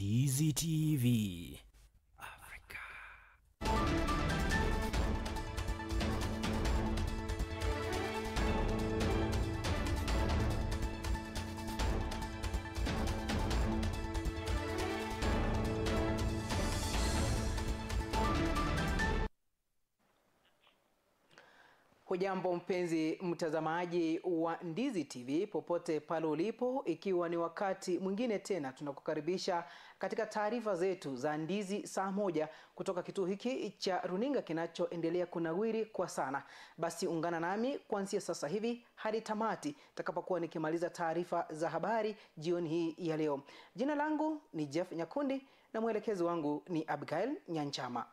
Ndizi TV Africa. Hujambo mpenzi mtazamaji wa Ndizi TV popote pale ulipo, ikiwa ni wakati mwingine tena tunakukaribisha katika taarifa zetu za Ndizi saa moja kutoka kituo hiki cha runinga kinachoendelea kunawiri kwa sana. Basi ungana nami kuanzia sasa hivi hadi tamati nitakapokuwa nikimaliza taarifa za habari jioni hii ya leo. Jina langu ni Jeff Nyakundi na mwelekezi wangu ni Abigail Nyanchama.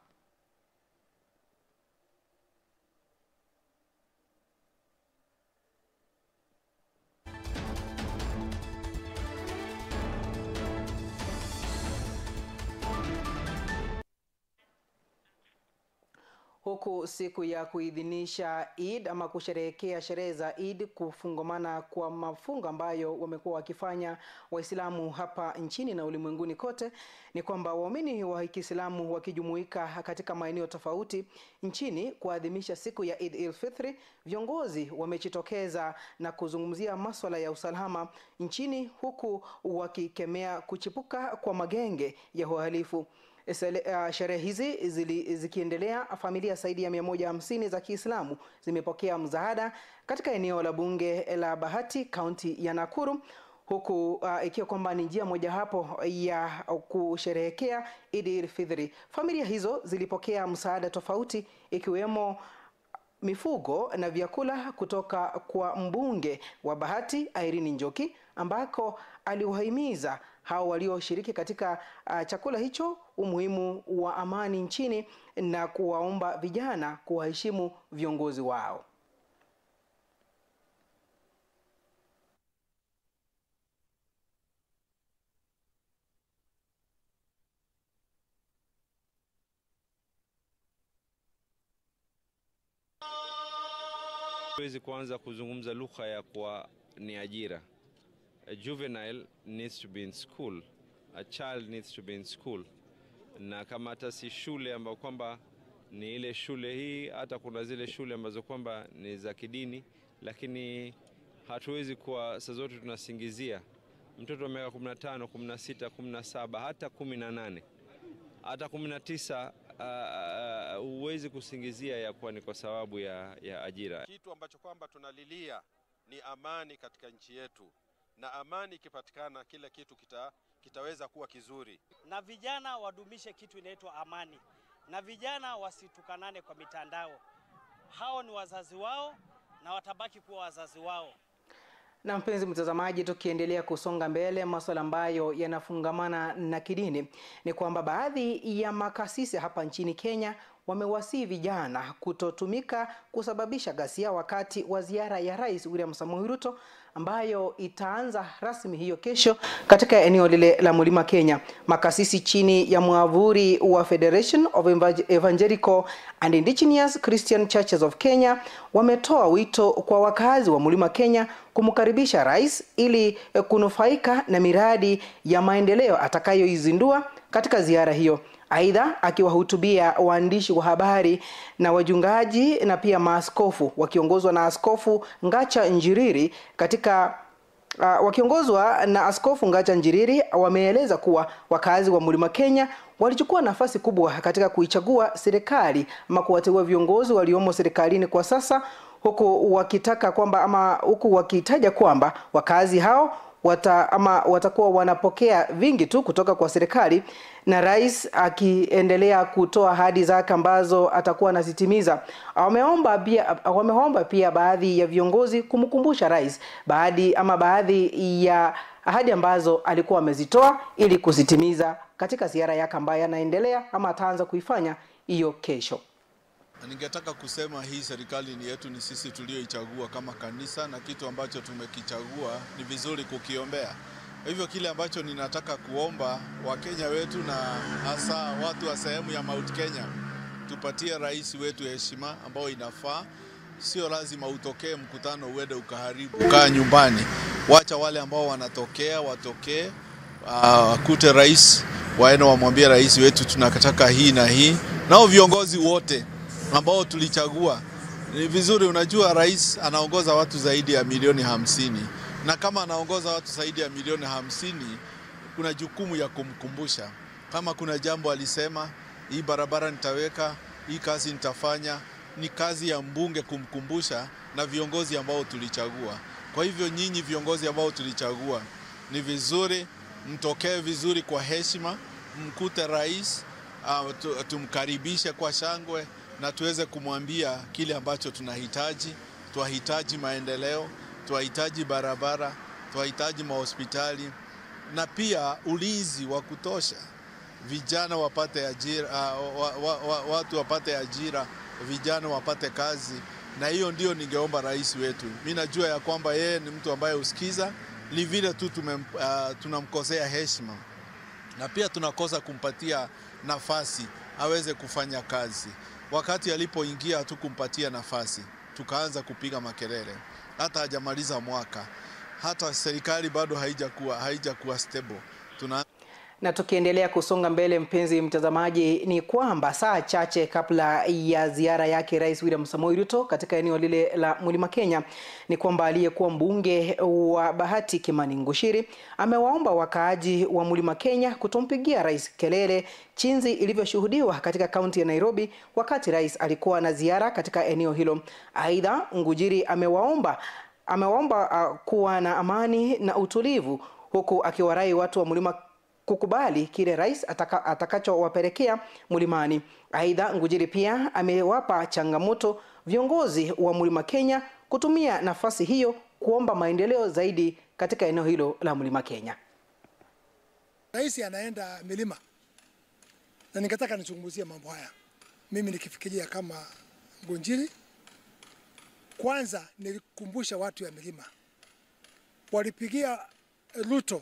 Huku siku ya kuidhinisha Eid ama kusherehekea sherehe za Eid kufungamana kwa mafungo ambayo wamekuwa wakifanya Waislamu hapa nchini na ulimwenguni kote, ni kwamba waumini wa Kiislamu wakijumuika katika maeneo tofauti nchini kuadhimisha siku ya Eid al-Fitr, viongozi wamejitokeza na kuzungumzia masuala ya usalama nchini, huku wakikemea kuchipuka kwa magenge ya uhalifu. Sherehe hizi zikiendelea, familia zaidi ya 150 za Kiislamu zimepokea msaada katika eneo la bunge la Bahati, kaunti ya Nakuru, huku ikiwa kwamba ni njia moja hapo ya kusherehekea Eid al-Fitr. Familia hizo zilipokea msaada tofauti ikiwemo mifugo na vyakula kutoka kwa mbunge wa Bahati Irene Njoki, ambako aliwahimiza hao walioshiriki katika chakula hicho umuhimu wa amani nchini na kuwaomba vijana kuwaheshimu viongozi wao. Tuwezi kuanza kuzungumza lugha ya kwa ni ajira. A juvenile needs to be in school. A child needs to be in school. Na kama hata si shule ambayo kwamba ni ile shule hii, hata kuna zile shule ambazo kwamba ni za kidini, lakini hatuwezi kwa saa zote tunasingizia mtoto wa miaka 15, 16, 17, hata 18, hata 19, huwezi kusingizia ya kuwa ni kwa sababu ya ajira. Kitu ambacho kwamba tunalilia ni amani katika nchi yetu, na amani ikipatikana kila kitu kitaweza kuwa kizuri. Na vijana wadumishe kitu inaitwa amani, na vijana wasitukanane kwa mitandao. Hao ni wazazi wao na watabaki kuwa wazazi wao. Na mpenzi mtazamaji, tukiendelea kusonga mbele, masuala ambayo yanafungamana na kidini ni kwamba baadhi ya makasisi hapa nchini Kenya wamewasihi vijana kutotumika kusababisha ghasia wakati wa ziara ya Rais William Samoei Ruto ambayo itaanza rasmi hiyo kesho katika eneo lile la Mlima Kenya. Makasisi chini ya mwavuli wa Federation of Evangelical and Indigenous Christian Churches of Kenya wametoa wito kwa wakazi wa Mlima Kenya kumkaribisha rais ili kunufaika na miradi ya maendeleo atakayoizindua katika ziara hiyo. Aidha, akiwahutubia waandishi wa habari na wajungaji na pia maaskofu wakiongozwa na Askofu Ngacha Njiriri katika wakiongozwa na Askofu Ngacha Njiriri wameeleza kuwa wakazi wa Mlima Kenya walichukua nafasi kubwa katika kuichagua serikali ama kuwateua viongozi waliomo serikalini kwa sasa, huku wakitaka kwamba ama huku wakitaja kwamba wakazi hao watakuwa wanapokea vingi tu kutoka kwa serikali, na rais akiendelea kutoa ahadi zake ambazo atakuwa anazitimiza. Wameomba pia baadhi ya viongozi kumkumbusha rais baadhi ya ahadi ambazo alikuwa amezitoa ili kuzitimiza katika ziara yake ambayo anaendelea ama ataanza kuifanya hiyo kesho. Ningetaka kusema hii serikali ni yetu, ni sisi tulioichagua kama kanisa, na kitu ambacho tumekichagua ni vizuri kukiombea. Hivyo kile ambacho ninataka kuomba Wakenya wetu na hasa watu wa sehemu ya Mount Kenya, tupatie rais wetu heshima ambayo inafaa. Sio lazima utokee mkutano uende ukaharibu. Kaa nyumbani, wacha wale ambao wanatokea watokee, akute rais waende wamwambie rais wetu tunataka hii na hii. Nao viongozi wote ambao tulichagua ni vizuri. Unajua rais anaongoza watu zaidi ya milioni 50, na kama anaongoza watu zaidi ya milioni 50, kuna jukumu ya kumkumbusha kama kuna jambo alisema, hii barabara nitaweka, hii kazi nitafanya. Ni kazi ya mbunge kumkumbusha na viongozi ambao tulichagua. Kwa hivyo nyinyi viongozi ambao tulichagua, ni vizuri mtokee vizuri kwa heshima, mkute rais, tumkaribishe kwa shangwe na tuweze kumwambia kile ambacho tunahitaji. Tunahitaji maendeleo, tunahitaji barabara, tunahitaji mahospitali na pia ulinzi wa kutosha. Vijana wapate ajira, watu wapate ajira, vijana wapate kazi. Na hiyo ndio ningeomba rais wetu. Mimi najua ya kwamba yeye ni mtu ambaye husikiza, ni vile tu tunamkosea heshima na pia tunakosa kumpatia nafasi aweze kufanya kazi. Wakati alipoingia hatukumpatia nafasi, tukaanza kupiga makelele. Hata hajamaliza mwaka, hata serikali bado haijakuwa stable. Na tukiendelea kusonga mbele, mpenzi mtazamaji, ni kwamba saa chache kabla ya ziara yake Rais William Samoei Ruto katika eneo lile la Mlima Kenya, ni kwamba aliyekuwa mbunge wa Bahati Kimani Ngushiri amewaomba wakaaji wa Mlima Kenya kutompigia rais kelele chinzi ilivyoshuhudiwa katika kaunti ya Nairobi wakati rais alikuwa na ziara katika eneo hilo. Aidha, Ngujiri amewaomba kuwa na amani na utulivu, huku akiwarai watu wa Mlima kukubali kile rais atakachowapelekea mlimani. Aidha, Ngujiri pia amewapa changamoto viongozi wa Mlima Kenya kutumia nafasi hiyo kuomba maendeleo zaidi katika eneo hilo la Mlima Kenya. Rais anaenda milima na ningetaka nizungumzie mambo haya. Mimi nikifikiria kama Ngunjiri, kwanza nilikumbusha watu ya milima walipigia Ruto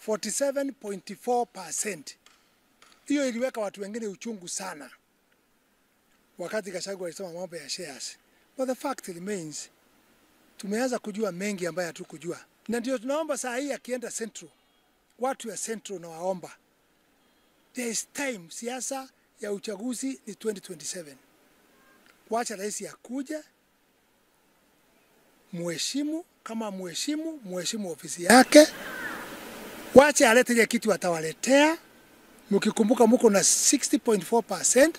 47.4%. Hiyo iliweka watu wengine uchungu sana wakati Gachagua alisema mambo ya shares. But the fact remains, tumeanza kujua mengi ambayo hatukujua. Na ndio tunaomba saa hii akienda Central, watu ya Central na waomba, there is time. Siasa ya uchaguzi ni 2027. Wacha rais akuje, muheshimu, kama muheshimu ofisi yake. Wache alete ile kitu atawaletea. Mkikumbuka mko na 60.4%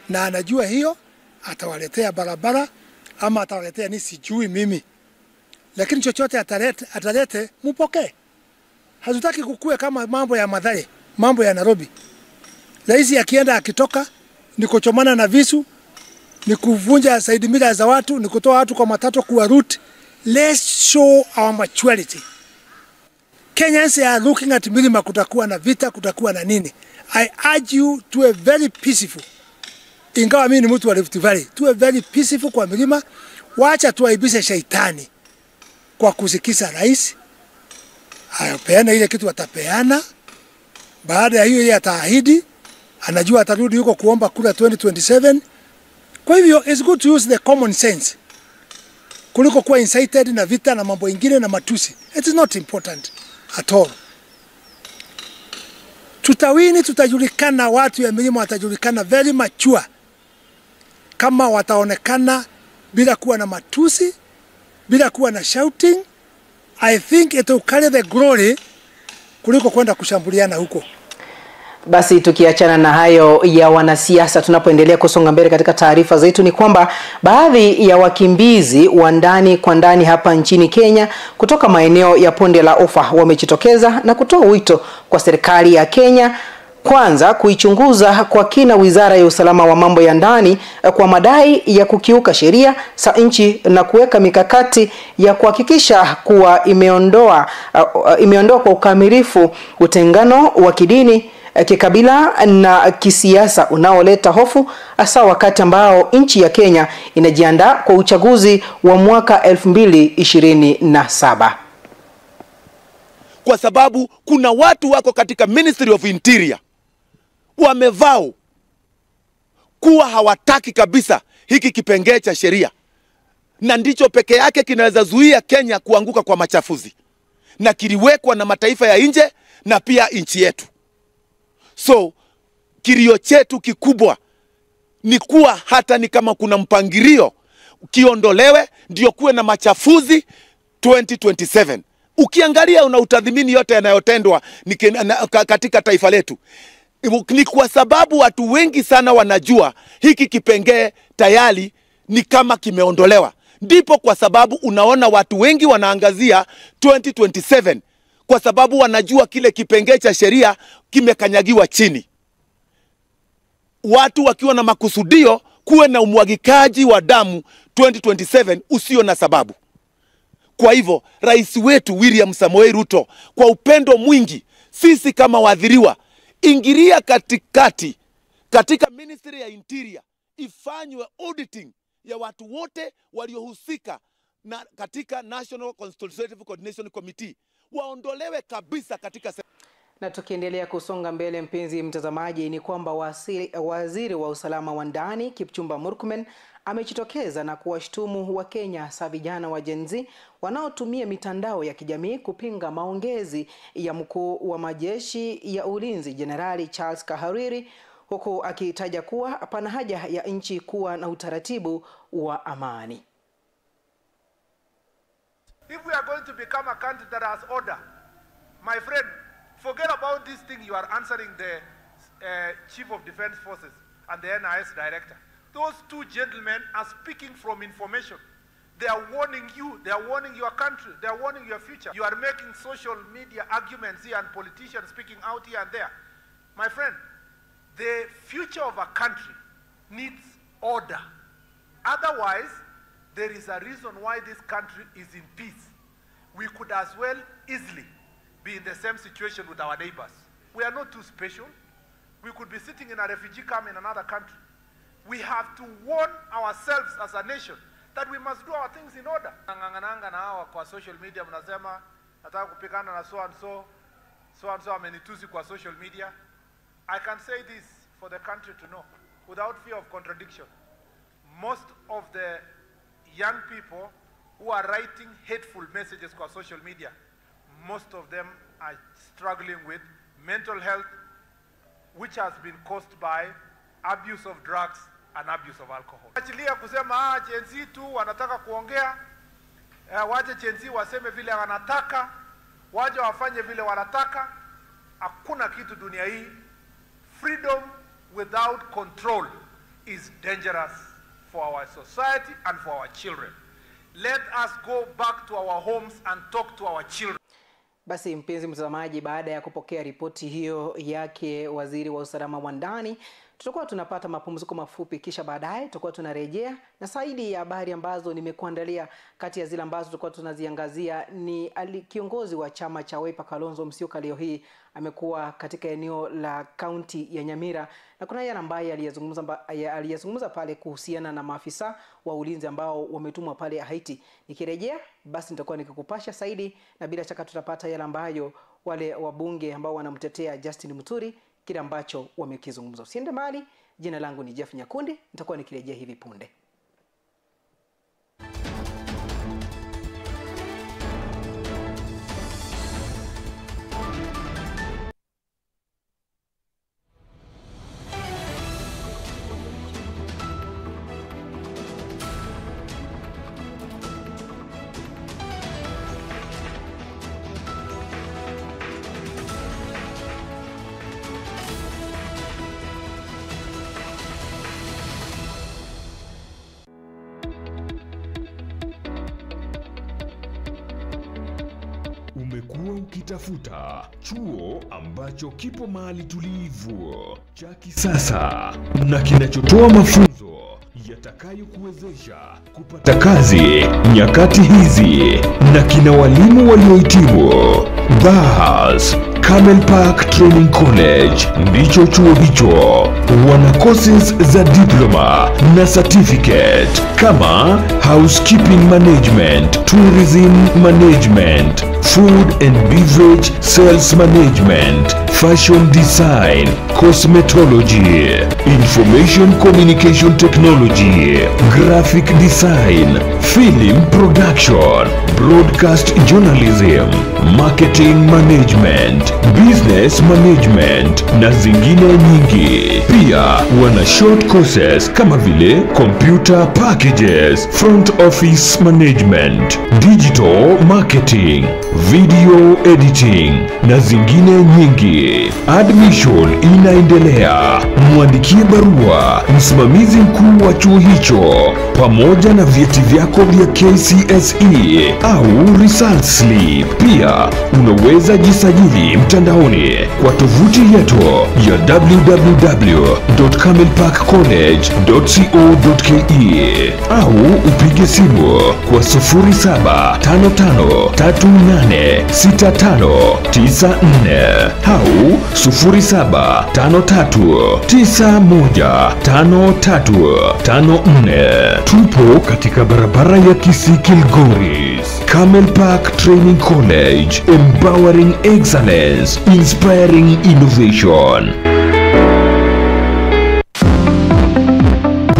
na anajua hiyo, atawaletea barabara ama atawaletea ni sijui mimi. Lakini chochote atalete mpokee. Hatutaki kukue kama mambo ya Mathare, mambo ya Nairobi. Rais akienda akitoka ni kuchomana na visu, ni kuvunja side mila za watu, ni kutoa watu kwa matatu kuwa route. Let's show our maturity. Kenyans are looking at milima, kutakuwa na vita, kutakuwa na nini. I urge you to a very peaceful. Ingawa mimi ni mtu wa Rift Valley, to a very peaceful kwa milima. Wacha tuaibishe shaitani kwa kusikiza rais. Ayopeana ile kitu atapeana. Baada ya hiyo yeye ataahidi, anajua atarudi huko kuomba kura 2027. Kwa hivyo it's good to use the common sense kuliko kuwa incited na vita na mambo ingine na matusi. It is not important at all. Tutawini, tutajulikana, watu ya milima watajulikana very mature kama wataonekana bila kuwa na matusi, bila kuwa na shouting. I think it will carry the glory kuliko kwenda kushambuliana huko. Basi tukiachana na hayo ya wanasiasa, tunapoendelea kusonga mbele katika taarifa zetu ni kwamba baadhi ya wakimbizi wa ndani kwa ndani hapa nchini Kenya kutoka maeneo ya Bonde la Ufa wamejitokeza na kutoa wito kwa serikali ya Kenya kwanza kuichunguza kwa kina Wizara ya Usalama wa Mambo ya Ndani kwa madai ya kukiuka sheria za nchi na kuweka mikakati ya kuhakikisha kuwa imeondoa kwa ukamilifu utengano wa kidini, kikabila na kisiasa unaoleta hofu, hasa wakati ambao nchi ya Kenya inajiandaa kwa uchaguzi wa mwaka 2027. Kwa sababu kuna watu wako katika Ministry of Interior wamevao kuwa hawataki kabisa hiki kipengee cha sheria, na ndicho peke yake kinaweza zuia Kenya kuanguka kwa machafuzi, na kiliwekwa na mataifa ya nje na pia nchi yetu. So kilio chetu kikubwa ni kuwa hata ni kama kuna mpangilio kiondolewe, ndio kuwe na machafuzi 2027. Ukiangalia una utathmini yote yanayotendwa katika taifa letu, ni kwa sababu watu wengi sana wanajua hiki kipengee tayari ni kama kimeondolewa. Ndipo kwa sababu unaona watu wengi wanaangazia 2027, kwa sababu wanajua kile kipengee cha sheria kimekanyagiwa chini. Watu wakiwa na makusudio kuwe na umwagikaji wa damu 2027 usio na sababu. Kwa hivyo rais wetu William Samoei Ruto, kwa upendo mwingi, sisi kama waathiriwa, ingilia katikati katika Ministry ya Interior, ifanywe auditing ya watu wote waliohusika na katika National Consultative Coordination Committee, waondolewe kabisa katika. Na tukiendelea kusonga mbele, mpenzi mtazamaji, ni kwamba waziri wa usalama wa ndani Kipchumba Murkomen amejitokeza na kuwashtumu wa Kenya, hasa vijana wa Gen Z wanaotumia mitandao ya kijamii kupinga maongezi ya mkuu wa majeshi ya ulinzi Jenerali Charles Kahariri, huku akitaja kuwa hapana haja ya nchi kuwa na utaratibu wa amani. If we are going to become a country that has order, my friend, forget about this thing you are answering the Chief of Defense Forces and the NIS Director. Those two gentlemen are speaking from information. They are warning you, they are warning your country, they are warning your future. You are making social media arguments here and politicians speaking out here and there. My friend, the future of a country needs order. Otherwise, there is a reason why this country is in peace. We could as well easily be in the same situation with our neighbors. We are not too special. We could be sitting in a refugee camp in another country. We have to warn ourselves as a nation that we must do our things in order. Nangananga na hawa kwa social media mnasema nataka kupigana na so and so, so and so amenitusi kwa social media. I can say this for the country to know without fear of contradiction. Most of the young people who are writing hateful messages kwa social media, most of them are struggling with mental health, which has been caused by abuse of drugs and abuse of alcohol. Achilia kusema Gen Z tu wanataka kuongea, waje Gen Z waseme vile wanataka, waje wafanye vile wanataka. Hakuna kitu dunia hii. Freedom without control is dangerous for our society and for our children. Let us go back to our homes and talk to our children. Basi mpenzi mtazamaji, baada ya kupokea ripoti hiyo yake waziri wa usalama wa ndani, tutakuwa tunapata mapumziko mafupi, kisha baadaye tutakuwa tunarejea na zaidi ya habari ambazo nimekuandalia. Kati ya zile ambazo tutakuwa tunaziangazia ni kiongozi wa chama cha Wiper Kalonzo Musyoka leo hii amekuwa katika eneo la kaunti ya Nyamira, na kuna yale ambaye aliyazungumza pale kuhusiana na maafisa wa ulinzi ambao wametumwa pale Haiti. Nikirejea basi nitakuwa nikikupasha zaidi, na bila shaka tutapata yale ambayo wale wabunge ambao wanamtetea Justin Muturi kile ambacho wamekizungumza. Usiende mbali, jina langu ni Jeff Nyakundi, nitakuwa nikirejea hivi punde. Umekuwa ukitafuta chuo ambacho kipo mahali tulivu, cha kisasa na kinachotoa mafunzo yatakayokuwezesha kupata kazi nyakati hizi na kina walimu waliohitimu. Bas, Camel Park Training College ndicho chuo hicho. Wana courses za diploma na certificate kama housekeeping management, tourism management, food and beverage sales management, Fashion Design, Cosmetology, Information Communication Technology, Graphic Design, Film Production, Broadcast Journalism, Marketing Management, Business Management na zingine nyingi. Pia wana short courses kama vile Computer Packages, Front Office Management, Digital Marketing, Video Editing na zingine nyingi. Admission inaendelea. Mwandikie barua msimamizi mkuu wa chuo hicho pamoja na vyeti vyako vya KCSE au result slip. Pia unaweza jisajili mtandaoni kwa tovuti yetu ya www.camelparkcollege.co.ke au upige simu kwa 0755386594 au 0753915354. Tupo katika barabara ya Kisii Kilgoris. Camel Park Training College, empowering excellence, inspiring innovation.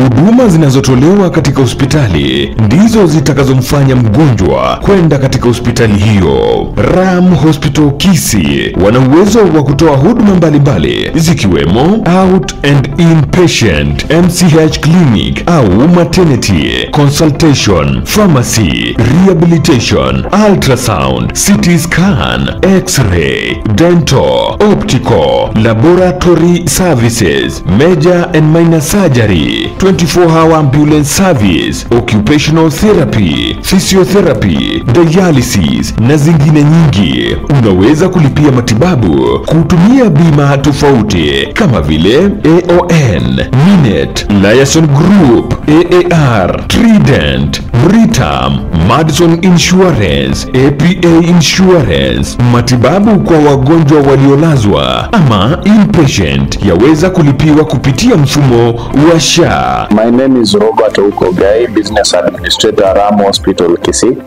Huduma zinazotolewa katika hospitali ndizo zitakazomfanya mgonjwa kwenda katika hospitali hiyo. Ram Hospital Kisii wana uwezo wa kutoa huduma mbalimbali zikiwemo out and inpatient, MCH clinic au maternity, consultation, pharmacy, rehabilitation, ultrasound, CT scan, x-ray, dental, optical, laboratory services, major and minor surgery, 24-hour ambulance service, occupational therapy, physiotherapy, dialysis na zingine nyingi. Unaweza kulipia matibabu kutumia bima tofauti kama vile AON, Minet, Liaison Group, AAR, Trident, Britam, Madison Insurance, APA Insurance. Matibabu kwa wagonjwa waliolazwa ama inpatient yaweza kulipiwa kupitia mfumo wa SHA. My name is Robert Okogai, Business Administrator, Ram Hospital, Kisii.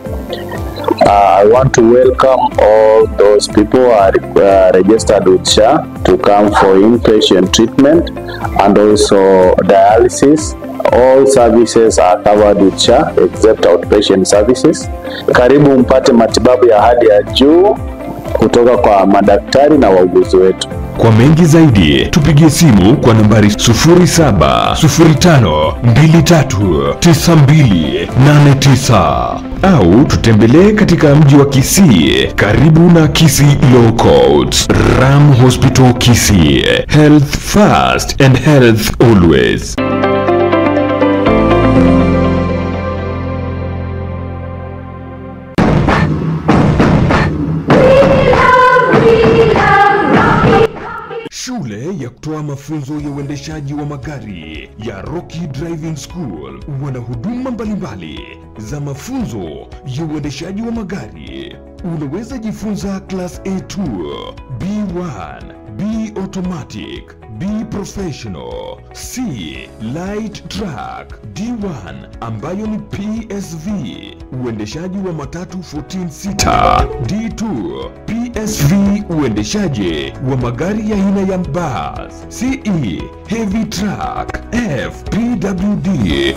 I want to welcome all those people who are registered with SHA to come for inpatient treatment and also dialysis. All services are covered with SHA except outpatient services. Karibu mpate matibabu ya hali ya juu kutoka kwa madaktari na wauguzi wetu. Kwa mengi zaidi tupigie simu kwa nambari 0705239289 au tutembelee katika mji wa Kisii karibu na Kisii Law Courts. Ram Hospital Kisii, health first and health always. Shule ya kutoa mafunzo ya uendeshaji wa magari ya Rocky Driving School wana huduma mbalimbali za mafunzo ya uendeshaji wa magari. Unaweza jifunza Class A2, B1, B Automatic, B Professional, C Light Truck, D1 ambayo ni PSV, uendeshaji wa matatu 14 seater, D2 PSV, uendeshaji wa magari ya aina ya bus, CE Heavy Truck, F PWD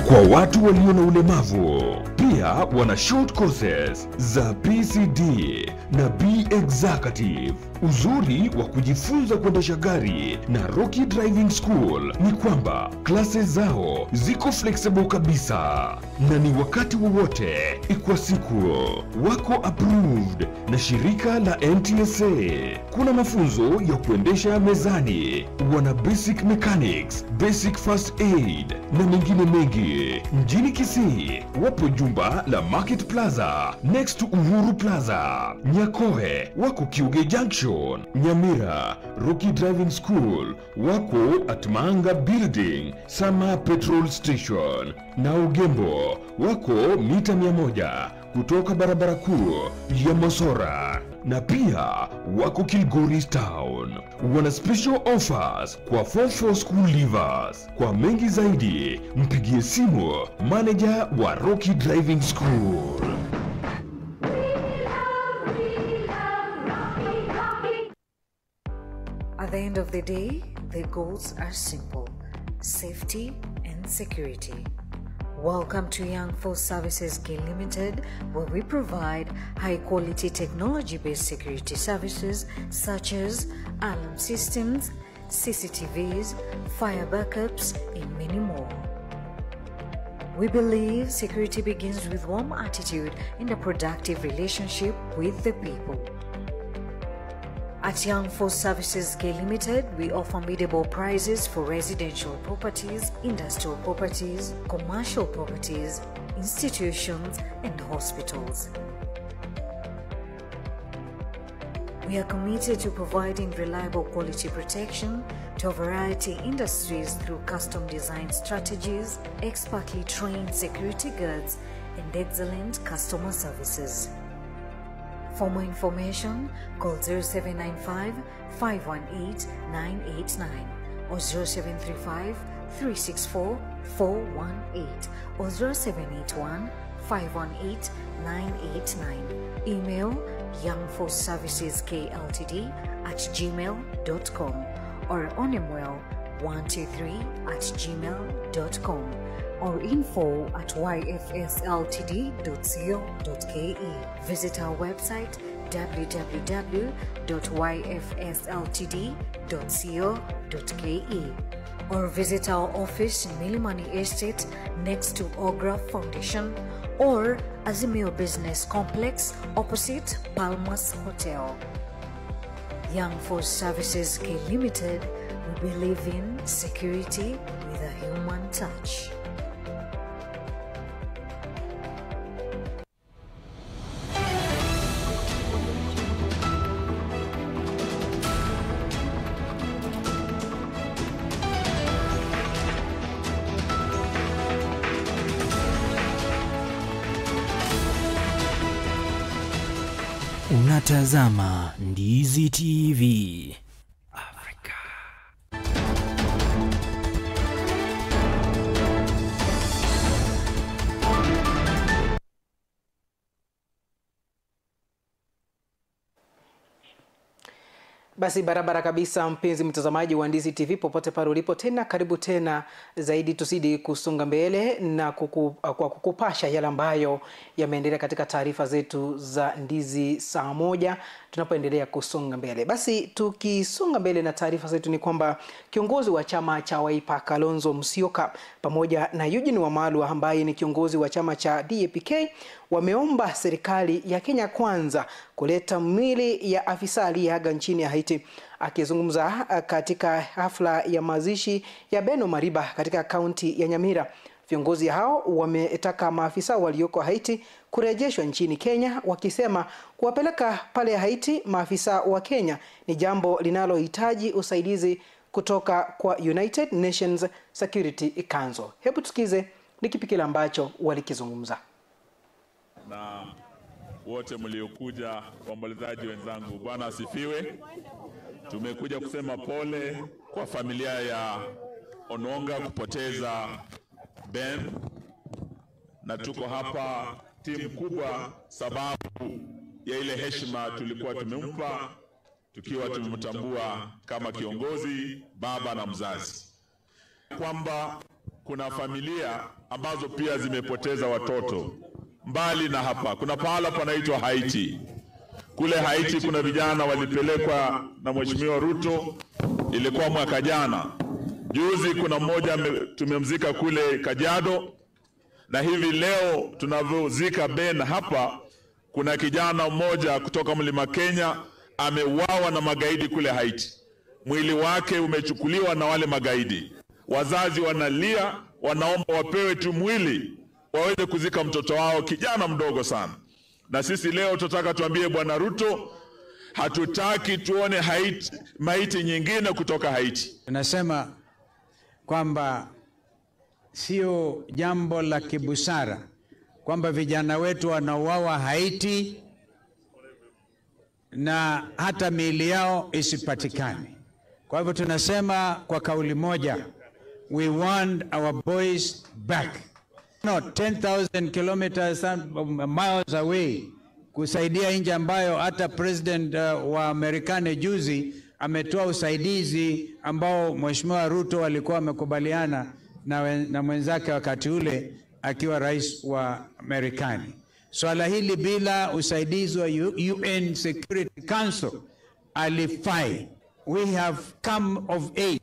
kwa watu walio na ulemavu. Pia wana short courses za PCD na B Executive. Uzuri wa kujifunza kuendesha gari na Rocky Driving School ni kwamba classes zao ziko flexible kabisa na ni wakati wowote kwa siku. Wako approved na shirika la NTSA. Kuna mafunzo ya kuendesha mezani, wana basic mechanics, basic first aid na mengine mengi. Mjini Kisii wapo jumba la Market Plaza next to Uhuru Plaza. Nyakoe wako Kiuge Junction. Nyamira Rocky Driving School wako at Manga Building, Sama Petrol Station. Na Ugembo wako mita 100 kutoka barabara kuu ya Mosora. Na pia wako Kilgoris Town. Wana special offers kwa 44 school leavers. Kwa mengi zaidi mpigie simu manager wa Rocky Driving School. of the day, the goals are simple: safety and security. Welcome to Young Force Services K Limited, where we provide high-quality technology-based security services such as alarm systems, CCTVs, fire backups, and many more. We believe security begins with warm attitude and a productive relationship with the people. At Young Force Services K Limited, we offer biddable prices for residential properties, industrial properties, commercial properties, institutions, and hospitals. We are committed to providing reliable quality protection to a variety of industries through custom design strategies, expertly trained security guards, and excellent customer services. For more information, call 0795 518 989 or 0735 364 418 or 0781 518 989. Email youngforceserviceskltd@gmail.com or onemwell123@gmail.com or info@yfsltd.co.ke. Visit our website www.yfsltd.co.ke or visit our office in Milimani Estate next to Ogra Foundation or Azimio Business Complex opposite Palmas Hotel. Young Force Services K Limited, we believe in security with a human touch. Unatazama Ndizi TV Afrika. Basi barabara kabisa, mpenzi mtazamaji wa Ndizi TV popote pale ulipo, tena karibu tena zaidi, tusidi kusonga mbele na kwa kukupasha yale ambayo yameendelea katika taarifa zetu za Ndizi saa moja tunapoendelea kusonga mbele. Basi tukisonga mbele na taarifa zetu ni kwamba kiongozi wa chama cha Wiper Kalonzo Musyoka pamoja na Eugene Wamalwa ambaye ni kiongozi wa chama cha DAP-K wameomba serikali ya Kenya Kwanza kuleta mwili ya afisa aliyeaga nchini Haiti. Akizungumza katika hafla ya mazishi ya Beno Mariba katika kaunti ya Nyamira, viongozi hao wametaka maafisa walioko Haiti kurejeshwa nchini Kenya, wakisema kuwapeleka pale Haiti maafisa wa Kenya ni jambo linalohitaji usaidizi kutoka kwa United Nations Security Council. Hebu tusikize ni kipi kile ambacho walikizungumza. Na wote mliokuja, waombolezaji wenzangu, Bwana asifiwe. Tumekuja kusema pole kwa familia ya Onwonga kupoteza Ben, na tuko hapa timu kubwa sababu ya ile heshima tulikuwa tumempa tukiwa tumemtambua kama kiongozi, baba na mzazi, kwamba kuna familia ambazo pia zimepoteza watoto. Mbali na hapa, kuna pahala panaitwa Haiti. Kule Haiti kuna vijana walipelekwa na Mheshimiwa Ruto, ilikuwa mwaka jana. Juzi kuna mmoja tumemzika kule Kajiado, na hivi leo tunavyozika Ben hapa, kuna kijana mmoja kutoka Mlima Kenya ameuawa na magaidi kule Haiti. Mwili wake umechukuliwa na wale magaidi. Wazazi wanalia, wanaomba wapewe tu mwili waweze kuzika mtoto wao, kijana mdogo sana. Na sisi leo tunataka tuambie Bwana Ruto, hatutaki tuone Haiti, maiti nyingine kutoka Haiti. Tunasema kwamba sio jambo la kibusara kwamba vijana wetu wanauawa Haiti na hata miili yao isipatikane. Kwa hivyo tunasema kwa kauli moja, we want our boys back. No, 10,000 kilometers miles away, kusaidia nchi ambayo hata president wa Marekani juzi Ametoa usaidizi ambao Mheshimiwa Ruto alikuwa amekubaliana na mwenzake wakati ule akiwa rais wa Marekani. Swala hili bila usaidizi wa UN Security Council alifai. We have come of age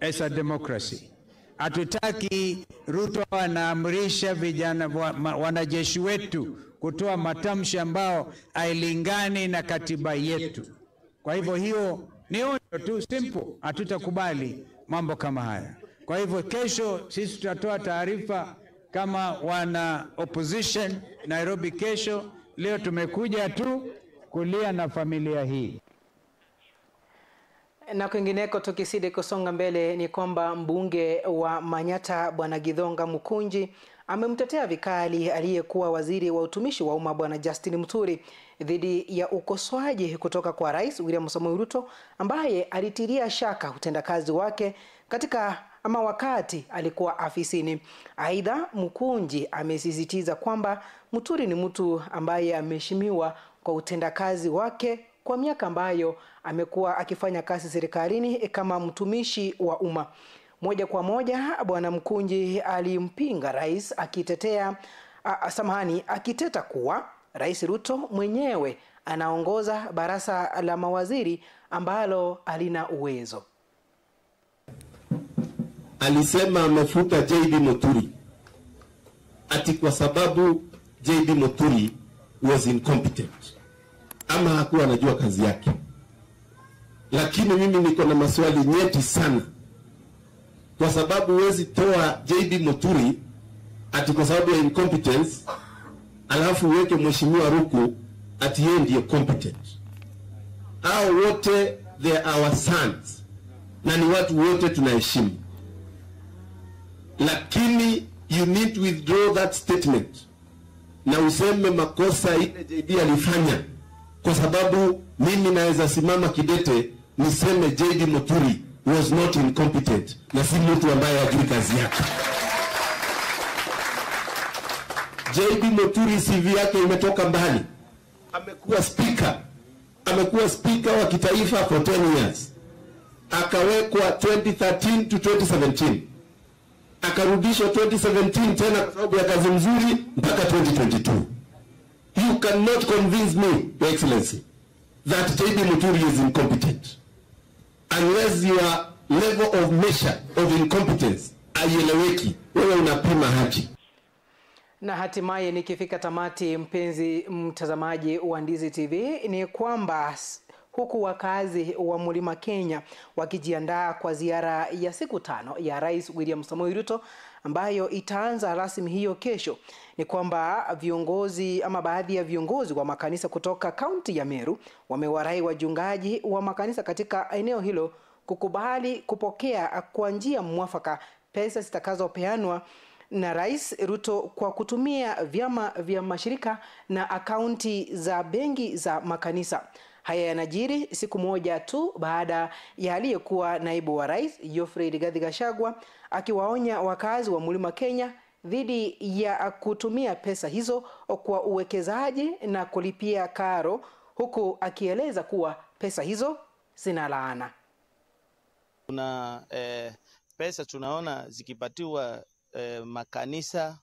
as a democracy. Hatutaki Ruto anaamrisha vijana wanajeshi wetu kutoa matamshi ambao hailingani na katiba yetu. Kwa hivyo hiyo ni onyo tu simple, hatutakubali mambo kama haya. Kwa hivyo kesho sisi tutatoa taarifa kama wana opposition Nairobi kesho. Leo tumekuja tu kulia na familia hii. Na kwingineko, tukisidi kusonga mbele, ni kwamba mbunge wa Manyata Bwana Githonga Mukunji amemtetea vikali aliyekuwa waziri wa utumishi wa umma Bwana Justin Muturi dhidi ya ukosoaji kutoka kwa Rais William Samoei Ruto, ambaye alitilia shaka utendakazi wake katika ama wakati alikuwa afisini. Aidha, Mukunji amesisitiza kwamba Muturi ni mtu ambaye ameheshimiwa kwa utendakazi wake kwa miaka ambayo amekuwa akifanya kazi serikalini kama mtumishi wa umma. Moja kwa moja Bwana Mkunji alimpinga rais akiteta kuwa Rais Ruto mwenyewe anaongoza baraza la mawaziri ambalo halina uwezo. Alisema amefuta JB Muturi ati kwa sababu JB Muturi was incompetent ama hakuwa anajua kazi yake. Lakini mimi niko na maswali nyeti sana, kwa sababu huwezi toa JB Muturi ati kwa sababu ya incompetence, alafu uweke Mheshimiwa Ruku ati yeye ndiye competent. Hao wote they are our sons na ni watu wote tunaheshimu, lakini you need to withdraw that statement na useme makosa ile JB alifanya, kwa sababu mimi naweza simama kidete niseme JB Muturi was not incompetent na si mtu ambaye hajui kazi yake. JB Muturi CV yake imetoka mbali. Amekuwa speaker. Amekuwa speaker wa kitaifa for 10 years. Akawekwa 2013 to 2017. Akarudishwa 2017 tena kwa sababu ya kazi mzuri mpaka 2022. You cannot convince me, Your Excellency, that JB Muturi is incompetent. Unless your level of measure of incompetence haieleweki, wewe unapima haki. Na hatimaye nikifika tamati, mpenzi mtazamaji wa Ndizi TV, ni kwamba huku wakazi wa Mlima Kenya wakijiandaa kwa ziara ya siku 5 ya Rais William Samoei Ruto ambayo itaanza rasmi hiyo kesho, ni kwamba viongozi ama baadhi ya viongozi wa makanisa kutoka kaunti ya Meru wamewarai wachungaji wa makanisa katika eneo hilo kukubali kupokea kwa njia mwafaka pesa zitakazopeanwa na Rais Ruto kwa kutumia vyama vya mashirika na akaunti za benki za makanisa. Haya yanajiri siku moja tu baada ya aliyekuwa naibu wa rais Geoffrey Rigathi Gachagua akiwaonya wakazi wa Mlima Kenya dhidi ya kutumia pesa hizo kwa uwekezaji na kulipia karo, huku akieleza kuwa pesa hizo zina laana. Kuna pesa tunaona zikipatiwa makanisa,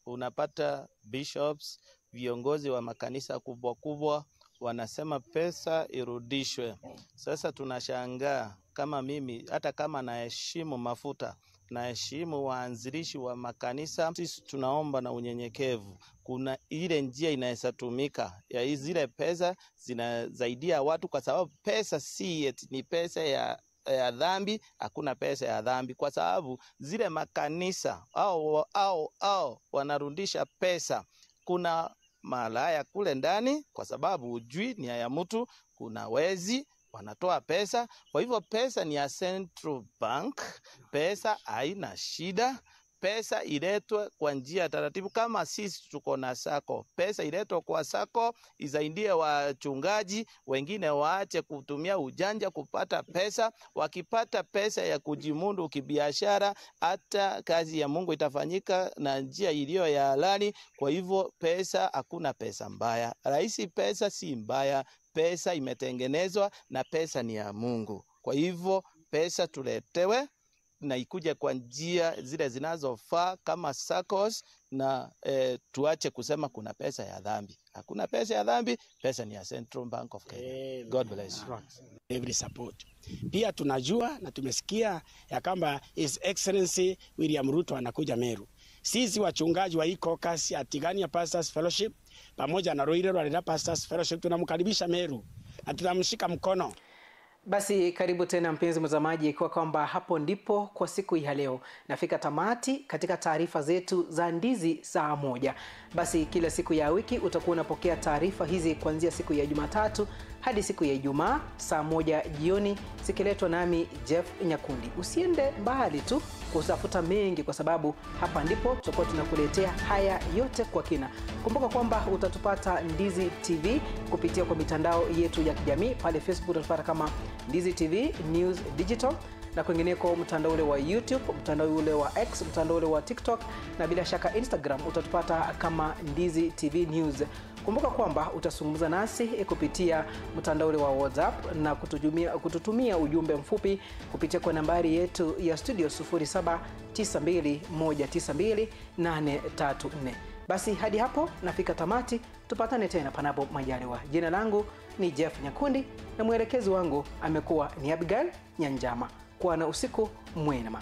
unapata bishops, viongozi wa makanisa kubwa kubwa wanasema pesa irudishwe. Sasa tunashangaa. Kama mimi, hata kama naheshimu mafuta, naheshimu waanzilishi wa makanisa, sisi tunaomba na unyenyekevu, kuna ile njia inaweza tumika ya zile pesa zinasaidia watu, kwa sababu pesa si eti ni pesa ya dhambi. Hakuna pesa ya dhambi, kwa sababu zile makanisa au wanarudisha pesa. Kuna malaya kule ndani, kwa sababu hujui nia ya mtu. Kuna wezi wanatoa pesa. Kwa hivyo pesa ni ya Central Bank, pesa haina shida. Pesa iletwe kwa njia taratibu. Kama sisi tuko na sako, pesa iletwe kwa sako isaidie wachungaji wengine, waache kutumia ujanja kupata pesa. Wakipata pesa ya kujimundu kibiashara, hata kazi ya Mungu itafanyika na njia iliyo ya halali. Kwa hivyo pesa, hakuna pesa mbaya. Rahisi, pesa si mbaya. Pesa imetengenezwa na pesa ni ya Mungu. Kwa hivyo pesa tuletewe na ikuje kwa njia zile zinazofaa kama SACCOS, na tuache kusema kuna pesa ya dhambi. Hakuna pesa ya dhambi, pesa ni ya Central Bank of Kenya. God bless you. Every support. Pia tunajua na tumesikia ya kwamba His Excellency William Ruto anakuja Meru. Sisi wachungaji wa caucus ya Tigania Pastors Fellowship pamoja na Ruiru Rwarira Pastors Fellowship tunamkaribisha Meru na tunamshika mkono. Basi karibu tena mpenzi mtazamaji, ikiwa kwamba hapo ndipo kwa siku ya leo nafika tamati katika taarifa zetu za Ndizi saa 1. Basi kila siku ya wiki utakuwa unapokea taarifa hizi kuanzia siku ya Jumatatu hadi siku ya Ijumaa saa 1 jioni, zikiletwa nami Jeff Nyakundi. Usiende mbali tu kutafuta mengi, kwa sababu hapa ndipo tutakuwa tunakuletea haya yote kwa kina. Kumbuka kwamba utatupata Ndizi TV kupitia kwa mitandao yetu ya kijamii. Pale Facebook utatupata kama Ndizi TV News Digital, na kwingineko mtandao ule wa YouTube, mtandao ule wa X, mtandao ule wa TikTok, na bila shaka Instagram utatupata kama Ndizi TV News. Kumbuka kwamba utazungumza nasi kupitia mtandao ule wa WhatsApp na kututumia ujumbe mfupi kupitia kwa nambari yetu ya studio 0792192834. Basi hadi hapo nafika tamati, tupatane tena panapo majaliwa. Jina langu ni Jeff Nyakundi na mwelekezi wangu amekuwa ni Abigail Nyanjama. Kuwa na usiku mwema.